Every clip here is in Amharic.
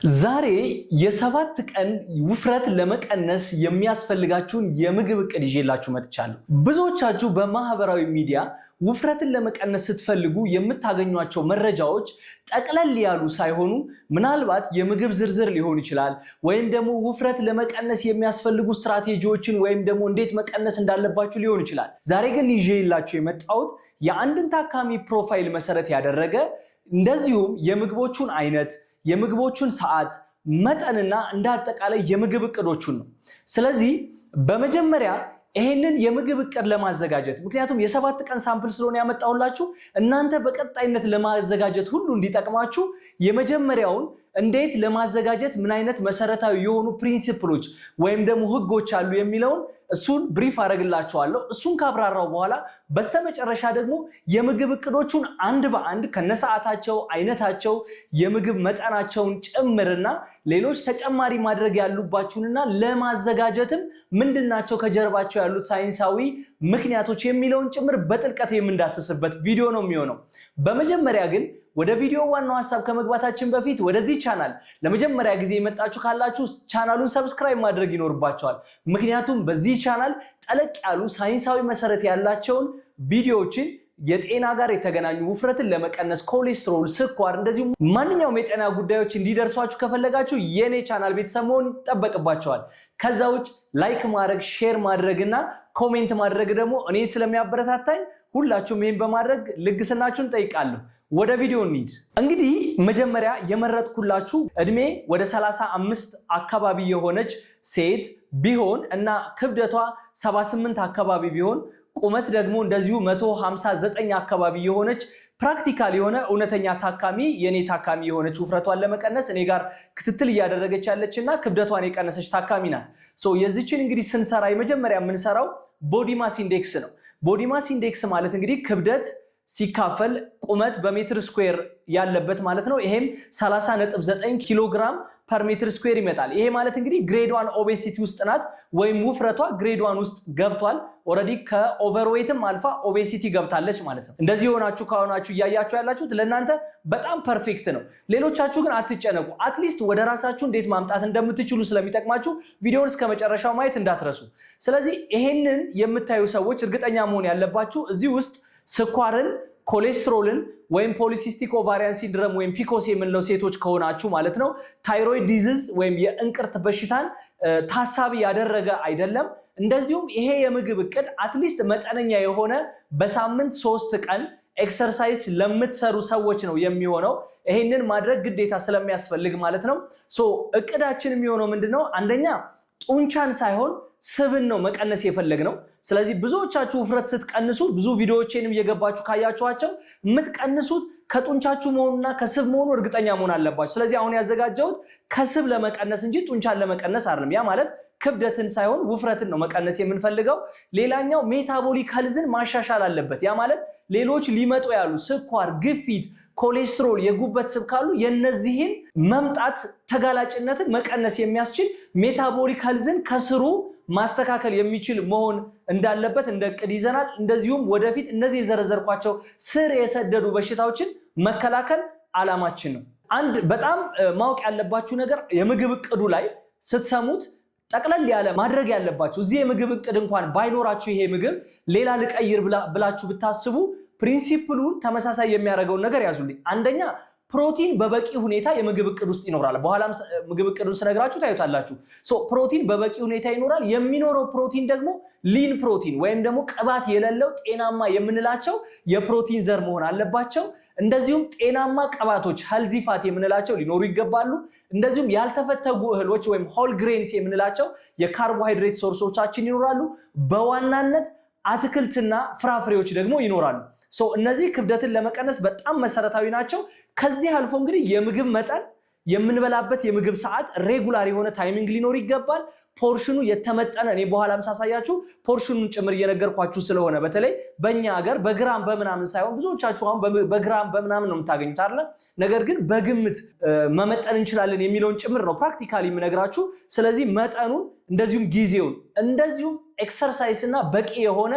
ዛሬ የ7 ቀን ውፍረት ለመቀነስ የሚያስፈልጋችሁን የምግብ እቅድ ይዤላችሁ መጥቻለሁ። ብዙዎቻችሁ በማህበራዊ ሚዲያ ውፍረትን ለመቀነስ ስትፈልጉ የምታገኟቸው መረጃዎች ጠቅለል ያሉ ሳይሆኑ ምናልባት የምግብ ዝርዝር ሊሆን ይችላል፣ ወይም ደግሞ ውፍረት ለመቀነስ የሚያስፈልጉ ስትራቴጂዎችን ወይም ደግሞ እንዴት መቀነስ እንዳለባችሁ ሊሆን ይችላል። ዛሬ ግን ይዤላችሁ የመጣሁት የአንድን ታካሚ profile መሰረት ያደረገ፣ እንደዚሁም የምግቦቹን አይነት፣ የምግቦቹን ሰዓት፣ መጠንና እንደ አጠቃላይ የምግብ እቅዶቹን ነው። ስለዚህ በመጀመሪያ ይሄንን የምግብ እቅድ ለማዘጋጀት፣ ምክንያቱም የ7 ቀን sample ስለሆነ ያመጣሁላችሁ፣ እናንተ በቀጣይነት ለማዘጋጀት ሁሉ እንዲጠቅማችሁ፣ የመጀመሪያውን እንዴት ለማዘጋጀት ምን አይነት መሰረታዊ የሆኑ principle ኦች ወይም ደግሞ ህጎች አሉ የሚለውን እሱን brief አደርግላችኋለሁ። እሱን ካብራራሁ በኋላ በስተመጨረሻ ደግሞ የምግብ እቅዶቹን አንድ በአንድ ከነሰዓታቸው፣ አይነታቸው፣ የምግብ መጠናቸውን ጭምርና ሌሎች ተጨማሪ ማድረግ ያሉባችሁንና ለማዘጋጀትም ምንድናቸው ከጀርባቸው ያሉት ሳይንሳዊ ምክንያቶች የሚለውን ጭምር በጥልቀት የምንዳስስበት ቪዲዮ ነው የሚሆነው። በመጀመሪያ ግን ወደ ቪዲዮ ዋናው ሀሳብ ከመግባታችን በፊት ወደዚህ ቻናል ለመጀመሪያ ጊዜ የመጣችሁ ካላችሁ ቻናሉን subscribe ማድረግ ይኖርባችኋል። ምክንያቱም በዚህ ቻናል ጠለቅ ያሉ ሳይንሳዊ መሰረት ያላቸውን ቪዲዮዎችን፣ የጤና ጋር የተገናኙ፣ ውፍረትን ለመቀነስ፣ ኮሌስትሮል፣ ስኳር፣ እንደዚሁም ማንኛውም የጤና ጉዳዮች እንዲደርሷችሁ ከፈለጋችሁ የኔ ቻናል ቤተሰብ መሆን ይጠበቅባችኋል። ከዛ ውጭ like ማድረግ፣ share ማድረግ እና comment ማድረግ ደግሞ እኔን ስለሚያበረታታኝ ሁላችሁም ይህን በማድረግ ልግስናችሁን ጠይቃለሁ። ወደ ቪዲዮ እንሂድ። እንግዲህ መጀመሪያ የመረጥኩላችሁ እድሜ ወደ 35 አካባቢ የሆነች ሴት ቢሆን እና ክብደቷ 78 አካባቢ ቢሆን፣ ቁመት ደግሞ እንደዚሁ 159 አካባቢ የሆነች practical የሆነ እውነተኛ ታካሚ፣ የኔ ታካሚ የሆነች፣ ውፍረቷን ለመቀነስ እኔ ጋር ክትትል እያደረገች ያለች እና ክብደቷን የቀነሰች ታካሚ ናት። So የዚችን እንግዲህ ስንሰራ የመጀመሪያ የምንሰራው body mass index ነው። Body mass index ማለት እንግዲህ ክብደት ሲካፈል ቁመት በ meter square ያለበት ማለት ነው። ይሄም 30.9 ኪሎ ግራም per meter square ይመጣል። ይሄ ማለት እንግዲህ grade 1 obesity ውስጥ ናት ወይም ውፍረቷ grade 1 ውስጥ ገብቷል። Already ከ overweight ም አልፋ obesity ገብታለች ማለት ነው። እንደዚህ የሆናችሁ ከሆናችሁ እያያችሁ ያላችሁት ለእናንተ በጣም perfect ነው። ሌሎቻችሁ ግን አትጨነቁ። At least ወደ ራሳችሁ እንዴት ማምጣት እንደምትችሉ ስለሚጠቅማችሁ ቪዲዮውን እስከ መጨረሻው ማየት እንዳትረሱ። ስለዚህ ይሄንን የምታዩ ሰዎች እርግጠኛ መሆን ያለባችሁ እዚህ ውስጥ ስኳርን፣ ኮሌስትሮልን ወይም polycystic ovarian syndrome ወይም PCOS የምንለው ሴቶች ከሆናችሁ ማለት ነው፣ thyroid disease ወይም የእንቅርት በሽታን ታሳቢ ያደረገ አይደለም። እንደዚሁም ይሄ የምግብ እቅድ at least መጠነኛ የሆነ በሳምንት 3 ቀን exercise ለምትሰሩ ሰዎች ነው የሚሆነው። ይሄንን ማድረግ ግዴታ ስለሚያስፈልግ ማለት ነው። So እቅዳችን የሚሆነው ምንድነው? አንደኛ ጡንቻን ሳይሆን ስብን ነው መቀነስ የፈለግነው። ስለዚህ ብዙዎቻችሁ ውፍረት ስትቀንሱ፣ ብዙ ቪዲዮዎቼንም እየገባችሁ ካያችኋቸው፣ የምትቀንሱት ከጡንቻችሁ መሆኑና ከስብ መሆኑ እርግጠኛ መሆን አለባችሁ። ስለዚህ አሁን ያዘጋጀሁት ከስብ ለመቀነስ እንጂ ጡንቻን ለመቀነስ አይደለም። ያ ማለት ክብደትን ሳይሆን ውፍረትን ነው መቀነስ የምንፈልገው። ሌላኛው metabolic health ን ማሻሻል አለበት። ያ ማለት ሌሎች ሊመጡ ያሉ ስኳር፣ ግፊት፣ ኮሌስትሮል፣ የጉበት ስብ ካሉ የነዚህን መምጣት ተጋላጭነትን መቀነስ የሚያስችል metabolic health ን ከስሩ ማስተካከል የሚችል መሆን እንዳለበት እንደ እቅድ ይዘናል። እንደዚሁም ወደፊት እነዚህ የዘረዘርኳቸው ስር የሰደዱ በሽታዎችን መከላከል አላማችን ነው። አንድ በጣም ማወቅ ያለባችሁ ነገር፣ የምግብ እቅዱ ላይ ስትሰሙት ጠቅለል ያለ ማድረግ ያለባችሁ፣ እዚህ የምግብ እቅድ እንኳን ባይኖራችሁ ይሄ ምግብ ሌላ ልቀይር ብላችሁ ብታስቡ principle ኡን ተመሳሳይ የሚያደርገውን ነገር ያዙልኝ። አንደኛ ፕሮቲን በበቂ ሁኔታ የምግብ እቅድ ውስጥ ይኖራል። በኋላም ምግብ እቅዱን ስነግራችሁ ታዩታላችሁ። So ፕሮቲን በበቂ ሁኔታ ይኖራል። የሚኖረው ፕሮቲን ደግሞ lean protein ወይም ደግሞ ቅባት የሌለው ጤናማ የምንላቸው የፕሮቲን ዘር መሆን አለባቸው። እንደዚሁም ጤናማ ቅባቶች healthy fat የምንላቸው ሊኖሩ ይገባሉ። እንደዚሁም ያልተፈተጉ እህሎች ወይም whole grains የምንላቸው የካርቦሃይድሬት source ኦቻችን ይኖራሉ። በዋናነት አትክልትና ፍራፍሬዎች ደግሞ ይኖራሉ። So እነዚህ ክብደትን ለመቀነስ በጣም መሰረታዊ ናቸው። ከዚህ አልፎ እንግዲህ የምግብ መጠን፣ የምንበላበት የምግብ ሰዓት regular የሆነ timing ሊኖር ይገባል። Portion ኑ የተመጠነ፣ እኔ በኋላም ሳሳያችሁ portion ኑን ጭምር እየነገርኳችሁ ስለሆነ፣ በተለይ በእኛ ሀገር በግራም በምናምን ሳይሆን፣ ብዙዎቻችሁ አሁን በግራም በምናምን ነው የምታገኙት አይደለ? ነገር ግን በግምት መመጠን እንችላለን የሚለውን ጭምር ነው practically የምነግራችሁ። ስለዚህ መጠኑን፣ እንደዚሁም ጊዜውን፣ እንደዚሁም exercise እና በቂ የሆነ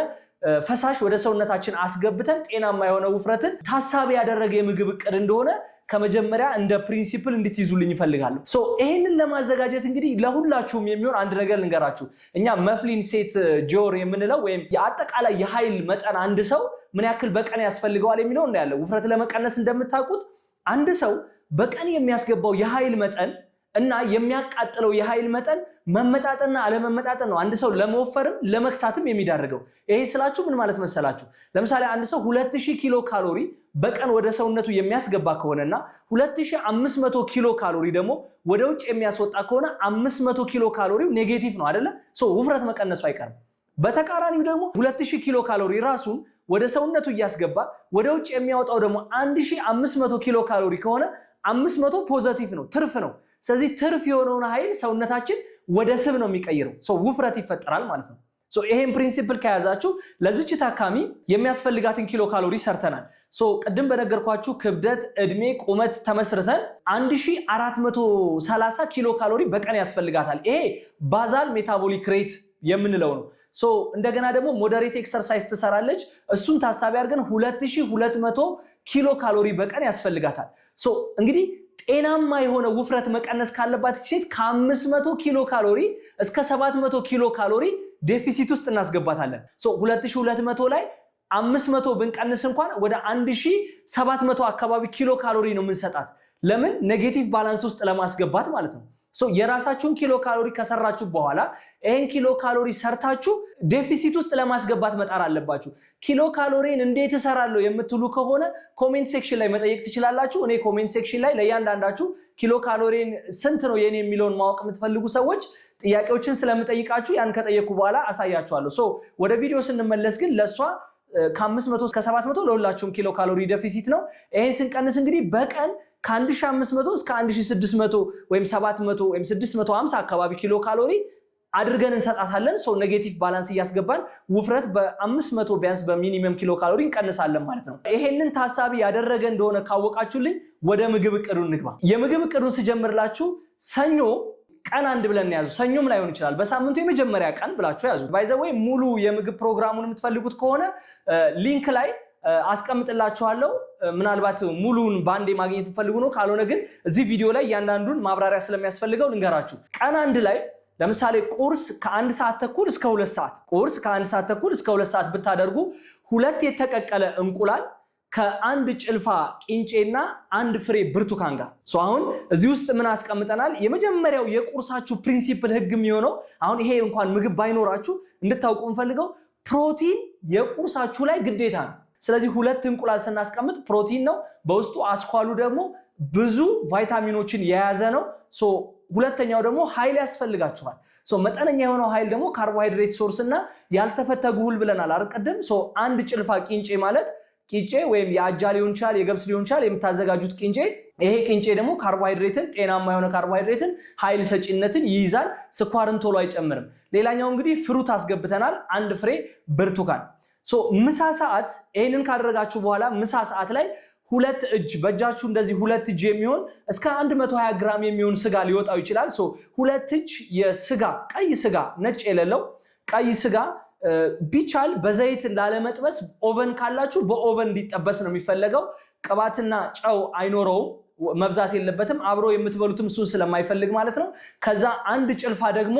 ፈሳሽ ወደ ሰውነታችን አስገብተን ጤናማ የሆነ ውፍረትን ታሳቢ ያደረገ የምግብ እቅድ እንደሆነ ከመጀመሪያ እንደ principle እንድትይዙልኝ እፈልጋለሁ። So ይሄንን ለማዘጋጀት እንግዲህ ለሁላችሁም የሚሆን አንድ ነገር ልንገራችሁ። እኛ muffin set goal የምንለው ወይም የአጠቃላይ የኃይል መጠን አንድ ሰው ምን ያክል በቀን ያስፈልገዋል የሚለው እናያለን። ውፍረት ለመቀነስ እንደምታውቁት አንድ ሰው በቀን የሚያስገባው የኃይል መጠን እና የሚያቃጥለው የኃይል መጠን መመጣጠንና አለመመጣጠን ነው አንድ ሰው ለመወፈርም ለመክሳትም የሚዳርገው። ይሄ ስላችሁ ምን ማለት መሰላችሁ? ለምሳሌ አንድ ሰው 2000 ኪሎ ካሎሪ በቀን ወደ ሰውነቱ የሚያስገባ ከሆነና 2500 ኪሎ ካሎሪ ደግሞ ወደ ውጭ የሚያስወጣ ከሆነ 500 ኪሎ ካሎሪው negative ነው አይደለ? So ውፍረት መቀነሱ አይቀርም። በተቃራኒው ደግሞ 2000 ኪሎ ካሎሪ ራሱን ወደ ሰውነቱ እያስገባ ወደ ውጭ የሚያወጣው ደግሞ 1500 ኪሎ ካሎሪ ከሆነ 500 positive ነው፣ ትርፍ ነው። ስለዚህ ትርፍ የሆነውን ኃይል ሰውነታችን ወደ ስብ ነው የሚቀይረው። So ውፍረት ይፈጠራል ማለት ነው። So ይሄን principle ከያዛችሁ ለዚች ታካሚ የሚያስፈልጋትን ኪሎ ካሎሪ ሰርተናል። So ቅድም በነገርኳችሁ ክብደት፣ እድሜ፣ ቁመት ተመስርተን 1430 ኪሎ ካሎሪ በቀን ያስፈልጋታል። ይሄ basal metabolic rate የምንለው ነው። So እንደገና ደግሞ moderate exercise ትሰራለች። እሱን ታሳቢ አድርገን 2200 ኪሎ ካሎሪ በቀን ያስፈልጋታል። So እንግዲህ ጤናማ የሆነ ውፍረት መቀነስ ካለባት ሴት ከ500 ኪሎ ካሎሪ እስከ 700 ኪሎ ካሎሪ deficit ውስጥ እናስገባታለን። So 2200 ላይ 500 ብንቀንስ እንኳን ወደ 1700 አካባቢ ኪሎ ካሎሪ ነው የምንሰጣት። ለምን? Negative balance ውስጥ ለማስገባት ማለት ነው። So የራሳችሁን ኪሎ ካሎሪ ከሰራችሁ በኋላ ይሄን ኪሎ ካሎሪ ሰርታችሁ deficit ውስጥ ለማስገባት መጣር አለባችሁ። ኪሎ ካሎሪን እንዴት እሰራለሁ የምትሉ ከሆነ comment section ላይ መጠየቅ ትችላላችሁ። እኔ comment section ላይ ለእያንዳንዳችሁ ኪሎ ካሎሪን ስንት ነው የኔ የሚለውን ማወቅ የምትፈልጉ ሰዎች ጥያቄዎችን ስለምጠይቃችሁ ያን ከጠየኩ በኋላ አሳያችኋለሁ። So ወደ ቪዲዮ ስንመለስ ግን ለእሷ ከ500 እስከ 700 ለሁላችሁም ኪሎ ካሎሪ deficit ነው። ይሄን ስንቀንስ እንግዲህ በቀን ከ1500 እስከ 1600 ወይም 700 ወይም 650 አካባቢ ኪሎ ካሎሪ አድርገን እንሰጣታለን። So negative balance እያስገባን ውፍረት በ500 ቢያንስ በ minimum ኪሎ ካሎሪ እንቀንሳለን ማለት ነው። ይሄንን ታሳቢ ያደረገ እንደሆነ ካወቃችሁልኝ ወደ ምግብ እቅዱ እንግባ። የምግብ እቅዱን ስጀምርላችሁ ሰኞ ቀን አንድ ብለን ያዙ። ሰኞም ላይሆን ይችላል። በሳምንቱ የመጀመሪያ ቀን ብላችሁ ያዙ። By the way ሙሉ የምግብ ፕሮግራሙን የምትፈልጉት ከሆነ link ላይ አስቀምጥላችኋለሁ። ምናልባት ሙሉን በአንዴ ማግኘት የምትፈልጉ ነው። ካልሆነ ግን እዚህ ቪዲዮ ላይ እያንዳንዱን ማብራሪያ ስለሚያስፈልገው ልንገራችሁ። ቀን አንድ ላይ ለምሳሌ ቁርስ ከ1 ሰዓት ተኩል እስከ 2 ሰዓት፣ ቁርስ ከ1 ሰዓት ተኩል እስከ 2 ሰዓት ብታደርጉ ሁለት የተቀቀለ እንቁላል ከአንድ ጭልፋ ቂንጬና አንድ ፍሬ ብርቱካን ጋር። አሁን እዚህ ውስጥ ምን አስቀምጠናል? የመጀመሪያው የቁርሳችሁ principle ህግ የሚሆነው፣ አሁን ይሄ እንኳን ምግብ ባይኖራችሁ እንድታውቁ የምፈልገው፣ ፕሮቲን የቁርሳችሁ ላይ ግዴታ ነው። ስለዚህ ሁለት እንቁላል ስናስቀምጥ ፕሮቲን ነው። በውስጡ አስኳሉ ደግሞ ብዙ ቫይታሚኖችን የያዘ ነው። ሁለተኛው ደግሞ ኃይል ያስፈልጋችኋል። መጠነኛ የሆነው ኃይል ደግሞ carbohydrate source እና ያልተፈተጉ እህል ብለናል አይደል ቅድም። አንድ ጭልፋ ቂንጬ ማለት ቂንጬ ወይም የአጃ ሊሆን ይችላል፣ የገብስ ሊሆን ይችላል፣ የምታዘጋጁት ቂንጬ። ይሄ ቂንጬ ደግሞ ካርቦሃይድሬትን፣ ጤናማ የሆነ ካርቦሃይድሬትን፣ ኃይል ሰጪነትን ይይዛል። ስኳርን ቶሎ አይጨምርም። ሌላኛው እንግዲህ fruit አስገብተናል፣ አንድ ፍሬ ብርቱካን። ምሳ ሰዓት ይህንን ካደረጋችሁ በኋላ ምሳ ሰዓት ላይ ሁለት እጅ፣ በእጃችሁ እንደዚህ ሁለት እጅ የሚሆን እስከ 120 ግራም የሚሆን ስጋ ሊወጣው ይችላል። ሁለት እጅ የስጋ፣ ቀይ ስጋ፣ ነጭ የሌለው ቀይ ስጋ፣ ቢቻል በዘይት ላለመጥበስ oven ካላችሁ በ oven እንዲጠበስ ነው የሚፈለገው። ቅባትና ጨው አይኖረውም፣ መብዛት የለበትም። አብሮ የምትበሉትም እሱን ስለማይፈልግ ማለት ነው። ከዛ አንድ ጭልፋ ደግሞ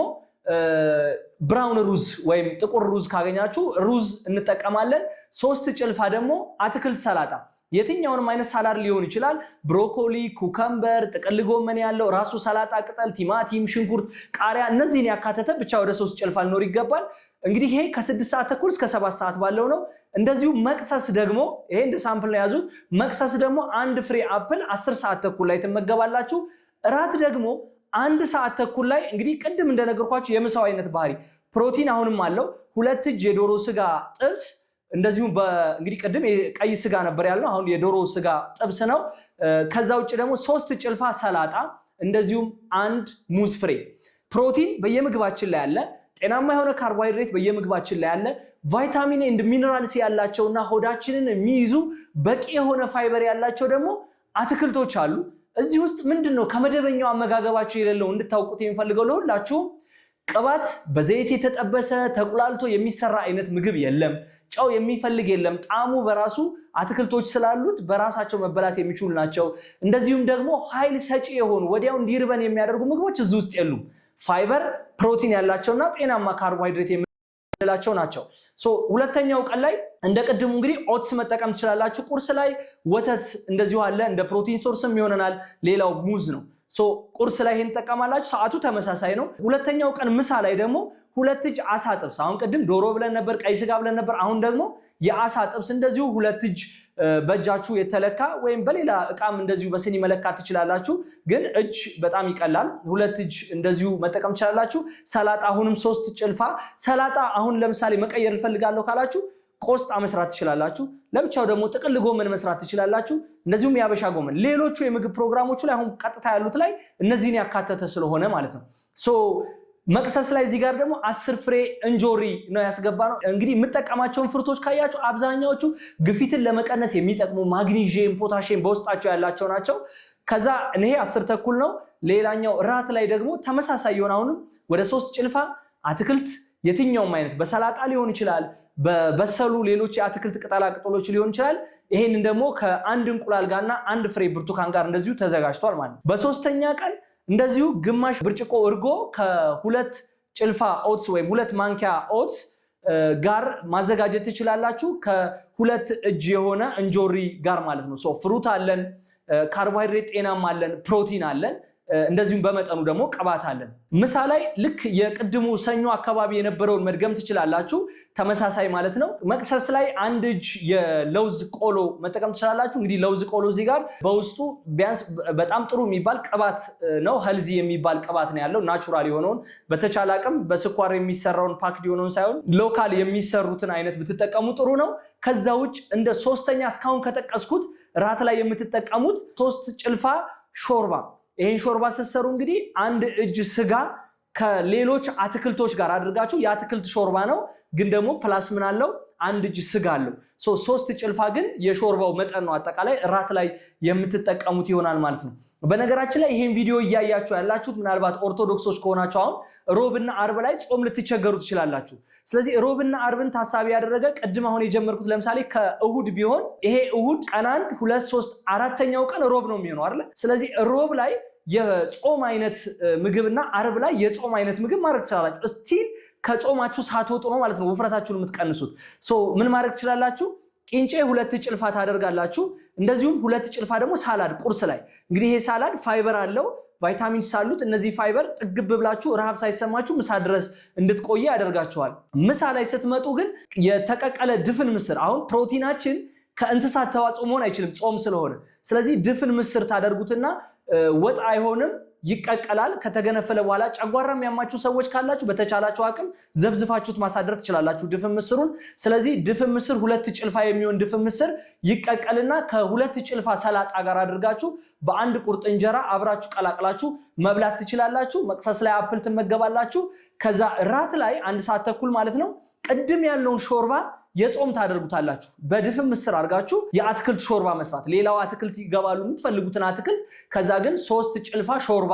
brown ሩዝ ወይም ጥቁር ሩዝ ካገኛችሁ ሩዝ እንጠቀማለን። ሶስት ጭልፋ ደግሞ አትክልት ሰላጣ፣ የትኛውንም አይነት salad ሊሆን ይችላል። Broccoli፣ cucumber፣ ጥቅል ጎመን ያለው ራሱ ሰላጣ ቅጠል፣ ቲማቲም፣ ሽንኩርት፣ ቃሪያ፣ እነዚህን ያካተተ ብቻ ወደ ሶስት ጭልፋ ሊኖር ይገባል። እንግዲህ ይሄ ከ6 ሰዓት ተኩል እስከ 7 ሰዓት ባለው ነው። እንደዚሁ መቅሰስ ደግሞ፣ ይሄ እንደ sample ነው የያዙት። መቅሰስ ደግሞ አንድ ፍሬ apple 10 ሰዓት ተኩል ላይ ትመገባላችሁ። እራት ደግሞ 1 ሰዓት ተኩል ላይ። እንግዲህ ቅድም እንደነገርኳችሁ የምሳው አይነት ባህሪ ፕሮቲን አሁንም አለው። ሁለት እጅ የዶሮ ስጋ ጥብስ፣ እንደዚሁም እንግዲህ ቅድም ቀይ ስጋ ነበር ያልነው፣ አሁን የዶሮ ስጋ ጥብስ ነው። ከዛ ውጭ ደግሞ ሶስት ጭልፋ ሰላጣ፣ እንደዚሁም አንድ ሙዝ ፍሬ። ፕሮቲን በየምግባችን ላይ አለ። ጤናማ የሆነ ካርቦሃይድሬት በየምግባችን ላይ አለ። Vitamin and minerals ያላቸውና ሆዳችንን የሚይዙ በቂ የሆነ ፋይበር ያላቸው ደግሞ አትክልቶች አሉ። እዚህ ውስጥ ምንድን ነው ከመደበኛው አመጋገባችሁ የሌለው እንድታውቁት የምፈልገው ለሁላችሁም፣ ቅባት በዘይት የተጠበሰ ተቁላልቶ የሚሰራ አይነት ምግብ የለም። ጨው የሚፈልግ የለም። ጣዕሙ በራሱ አትክልቶች ስላሉት በራሳቸው መበላት የሚችሉ ናቸው። እንደዚሁም ደግሞ ኃይል ሰጪ የሆኑ ወዲያው እንዲርበን የሚያደርጉ ምግቦች እዚህ ውስጥ የሉም። ፋይበር፣ ፕሮቲን ያላቸውና ጤናማ ካርቦሃይድሬት የምንላቸው ናቸው። So ሁለተኛው ቀን ላይ እንደ ቅድሙ እንግዲህ oats መጠቀም ትችላላችሁ። ቁርስ ላይ ወተት እንደዚሁ አለ፣ እንደ protein source ም ይሆነናል። ሌላው ሙዝ ነው። So ቁርስ ላይ ይሄን ትጠቀማላችሁ። ሰዓቱ ተመሳሳይ ነው። ሁለተኛው ቀን ምሳ ላይ ደግሞ 2 እጅ አሳ ጥብስ። አሁን ቅድም ዶሮ ብለን ነበር፣ ቀይ ስጋ ብለን ነበር። አሁን ደግሞ የአሳ ጥብስ እንደዚሁ 2 እጅ በእጃችሁ የተለካ ወይም በሌላ እቃም እንደዚሁ በስኒ መለካት ትችላላችሁ። ግን እጅ በጣም ይቀላል። 2 እጅ እንደዚሁ መጠቀም ትችላላችሁ። ሰላጣ አሁንም 3 ጭልፋ ሰላጣ። አሁን ለምሳሌ መቀየር እፈልጋለሁ ካላችሁ ቆስጣ መስራት ትችላላችሁ። ለብቻው ደግሞ ጥቅል ጎመን መስራት ትችላላችሁ። እንደዚሁም የአበሻ ጎመን። ሌሎቹ የምግብ ፕሮግራሞቹ ላይ አሁን ቀጥታ ያሉት ላይ እነዚህን ያካተተ ስለሆነ ማለት ነው። So መቅሰስ ላይ እዚህ ጋር ደግሞ 10 ፍሬ እንጆሪ ነው ያስገባነው። እንግዲህ የምጠቀማቸውን fruit ኦች ካያችሁ አብዛኛዎቹ ግፊትን ለመቀነስ የሚጠቅሙ ማግኒዥየም፣ ፖታሽየም በውስጣቸው ያላቸው ናቸው። ከዛ ይሄ 10:30 ነው። ሌላኛው ራት ላይ ደግሞ ተመሳሳይ የሆነ አሁንም ወደ 3 ጭልፋ አትክልት የትኛውም አይነት በሰላጣ ሊሆን ይችላል፣ በበሰሉ ሌሎች የአትክልት ቅጠላ ቅጠሎች ሊሆን ይችላል። ይሄንን ደግሞ ከአንድ እንቁላል ጋርና 1 ፍሬ ብርቱካን ጋር እንደዚሁ ተዘጋጅቷል ማለት ነው። በሶስተኛ ቀን እንደዚሁ ግማሽ ብርጭቆ እርጎ ከ2 ጭልፋ oats ወይም 2 ማንኪያ oats ጋር ማዘጋጀት ትችላላችሁ። ከ2 እጅ የሆነ እንጆሪ ጋር ማለት ነው። So fruit አለን፣ ካርቦሃይድሬት ጤናም አለን፣ ፕሮቲን አለን፣ እንደዚሁም በመጠኑ ደግሞ ቅባት አለን። ምሳ ላይ ልክ የቅድሙ ሰኞ አካባቢ የነበረውን መድገም ትችላላችሁ። ተመሳሳይ ማለት ነው። መቅሰስ ላይ 1 እጅ የለውዝ ቆሎ መጠቀም ትችላላችሁ። እንግዲህ ለውዝ ቆሎ እዚህ ጋር በውስጡ ቢያንስ በጣም ጥሩ የሚባል ቅባት ነው። healthy የሚባል ቅባት ነው ያለው። natural የሆነውን በተቻለ አቅም በስኳር የሚሰራውን packed የሆነውን ሳይሆን local የሚሰሩትን አይነት ብትጠቀሙ ጥሩ ነው። ከዛ ውጭ እንደ ሶስተኛ እስካሁን ከጠቀስኩት ራት ላይ የምትጠቀሙት 3 ጭልፋ ሾርባ። ይሄን ሾርባ ስትሰሩ እንግዲህ 1 እጅ ስጋ ከሌሎች አትክልቶች ጋር አድርጋችሁ የአትክልት ሾርባ ነው፣ ግን ደግሞ plus ምን አለው? 1 እጅ ስጋ አለው። So 3 ጭልፋ ግን የሾርባው መጠን ነው። አጠቃላይ ራት ላይ የምትጠቀሙት ይሆናል ማለት ነው። በነገራችን ላይ ይሄን ቪዲዮ እያያችሁ ያላችሁት ምናልባት ኦርቶዶክሶች ከሆናችሁ አሁን ሮብና አርብ ላይ ጾም ልትቸገሩ ትችላላችሁ። ስለዚህ ሮብና አርብን ታሳቢ ያደረገ ቅድም አሁን የጀመርኩት ለምሳሌ ከእሁድ ቢሆን ይሄ እሁድ ቀን 1 2 3 አራተኛው ቀን ሮብ ነው የሚሆነው አይደለ? ስለዚህ ሮብ ላይ የጾም አይነት ምግብና አርብ ላይ የጾም አይነት ምግብ ማድረግ ትችላላችሁ። Still ከጾማችሁ ሳትወጡ ነው ማለት ነው ውፍረታችሁን የምትቀንሱት። So ምን ማድረግ ትችላላችሁ? ቂንጬ 2 ጭልፋ ታደርጋላችሁ። እንደዚሁም 2 ጭልፋ ደግሞ salad ቁርስ ላይ። እንግዲህ ይሄ salad fiber አለው፣ ቫይታሚንስ አሉት። እነዚህ ፋይበር ጥግብ ብላችሁ ረሃብ ሳይሰማችሁ ምሳ ድረስ እንድትቆዩ ያደርጋችኋል። ምሳ ላይ ስትመጡ ግን የተቀቀለ ድፍን ምስር፣ አሁን ፕሮቲናችን ከእንስሳት ተዋጽኦ መሆን አይችልም ጾም ስለሆነ። ስለዚህ ድፍን ምስር ታደርጉትና ወጥ አይሆንም፣ ይቀቀላል። ከተገነፈለ በኋላ ጨጓራ የሚያማችሁ ሰዎች ካላችሁ በተቻላችሁ አቅም ዘፍዝፋችሁት ማሳደር ትችላላችሁ ድፍን ምስሩን። ስለዚህ ድፍን ምስር 2 ጭልፋ የሚሆን ድፍን ምስር ይቀቀልና ከ2 ጭልፋ ሰላጣ ጋር አድርጋችሁ በአንድ ቁርጥ እንጀራ አብራችሁ ቀላቅላችሁ መብላት ትችላላችሁ። መቅሰስ ላይ apple ትመገባላችሁ። ከዛ ራት ላይ 1 ሰዓት ተኩል ማለት ነው ቅድም ያለውን ሾርባ የጾም ታደርጉታላችሁ። በድፍን ምስር አድርጋችሁ የአትክልት ሾርባ መስራት። ሌላው አትክልት ይገባሉ የምትፈልጉትን አትክልት። ከዛ ግን 3 ጭልፋ ሾርባ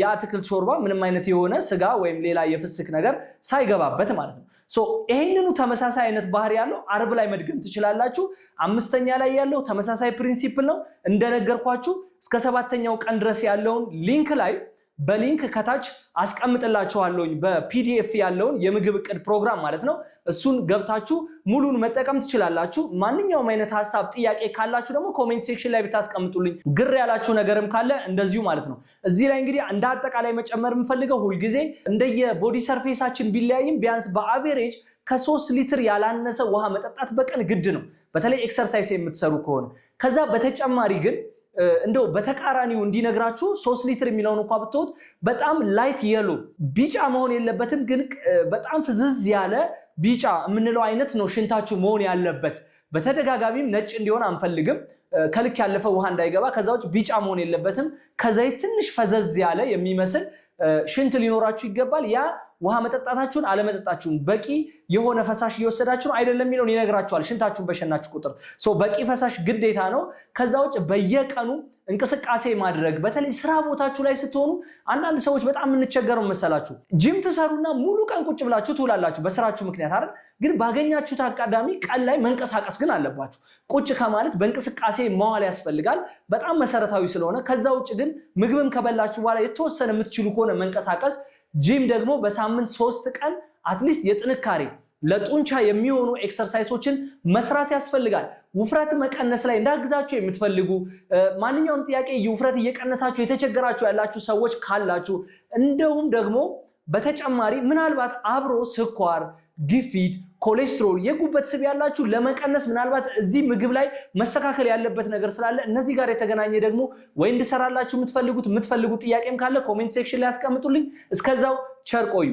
የአትክልት ሾርባ ምንም አይነት የሆነ ስጋ ወይም ሌላ የፍስክ ነገር ሳይገባበት ማለት ነው። So ይሄንኑ ተመሳሳይ አይነት ባህሪ ያለው አርብ ላይ መድገም ትችላላችሁ። 5ኛ ላይ ያለው ተመሳሳይ principle ነው። እንደነገርኳችሁ እስከ 7ኛው ቀን ድረስ ያለውን link ላይ በ link ከታች አስቀምጥላችኋለሁኝ በ PDF ያለውን የምግብ እቅድ ፕሮግራም ማለት ነው። እሱን ገብታችሁ ሙሉን መጠቀም ትችላላችሁ። ማንኛውም አይነት ሐሳብ ጥያቄ ካላችሁ ደግሞ comment section ላይ ብታስቀምጡልኝ፣ ግር ያላችሁ ነገርም ካለ እንደዚሁ ማለት ነው። እዚህ ላይ እንግዲህ እንደ አጠቃላይ መጨመር የምፈልገው ሁልጊዜ እንደየ body surface ኣችን ቢለያይም ቢያንስ በ average ከ3 ሊትር ያላነሰ ውሃ መጠጣት በቀን ግድ ነው፣ በተለይ exercise የምትሰሩ ከሆነ። ከዛ በተጨማሪ ግን እንደው በተቃራኒው እንዲነግራችሁ 3 ሊትር የሚለውን እንኳን ብትወት በጣም light yellow ቢጫ መሆን የለበትም፣ ግን በጣም ፍዝዝ ያለ ቢጫ የምንለው አይነት ነው ሽንታችሁ መሆን ያለበት። በተደጋጋሚም ነጭ እንዲሆን አንፈልግም፣ ከልክ ያለፈ ውሃ እንዳይገባ። ከዛ ውጭ ቢጫ መሆን የለበትም። ከዘይት ትንሽ ፈዘዝ ያለ የሚመስል ሽንት ሊኖራችሁ ይገባል። ያ ውሃ መጠጣታችሁን አለመጠጣችሁን፣ በቂ የሆነ ፈሳሽ እየወሰዳችሁ ነው አይደለም የሚለውን ይነግራችኋል። ሽንታችሁን በሸናችሁ ቁጥር so በቂ ፈሳሽ ግዴታ ነው። ከዛ ውጭ በየቀኑ እንቅስቃሴ ማድረግ፣ በተለይ ስራ ቦታችሁ ላይ ስትሆኑ አንዳንድ ሰዎች በጣም የምንቸገረው መሰላችሁ፣ ጂም ትሰሩና ሙሉ ቀን ቁጭ ብላችሁ ትውላላችሁ በስራችሁ ምክንያት አይደል? ግን ባገኛችሁት አጋጣሚ ቀን ላይ መንቀሳቀስ ግን አለባችሁ። ቁጭ ከማለት በእንቅስቃሴ መዋል ያስፈልጋል፣ በጣም መሰረታዊ ስለሆነ። ከዛ ውጭ ግን ምግብም ከበላችሁ በኋላ የተወሰነ የምትችሉ ከሆነ መንቀሳቀስ፣ ጂም ደግሞ በሳምንት 3 ቀን at least የጥንካሬ ለጡንቻ የሚሆኑ exercise ኦችን መስራት ያስፈልጋል። ውፍረት መቀነስ ላይ እንዳግዛችሁ የምትፈልጉ፣ ማንኛውም ጥያቄ ውፍረት እየቀነሳችሁ የተቸገራችሁ ያላችሁ ሰዎች ካላችሁ፣ እንደውም ደግሞ በተጨማሪ ምናልባት አብሮ ስኳር፣ ግፊት፣ ኮሌስትሮል፣ የጉበት ስብ ያላችሁ ለመቀነስ ምናልባት እዚህ ምግብ ላይ መስተካከል ያለበት ነገር ስላለ እነዚህ ጋር የተገናኘ ደግሞ ወይ እንድሰራላችሁ የምትፈልጉት ጥያቄም ካለ comment section ላይ ያስቀምጡልኝ። እስከዛው ቸር ቆዩ።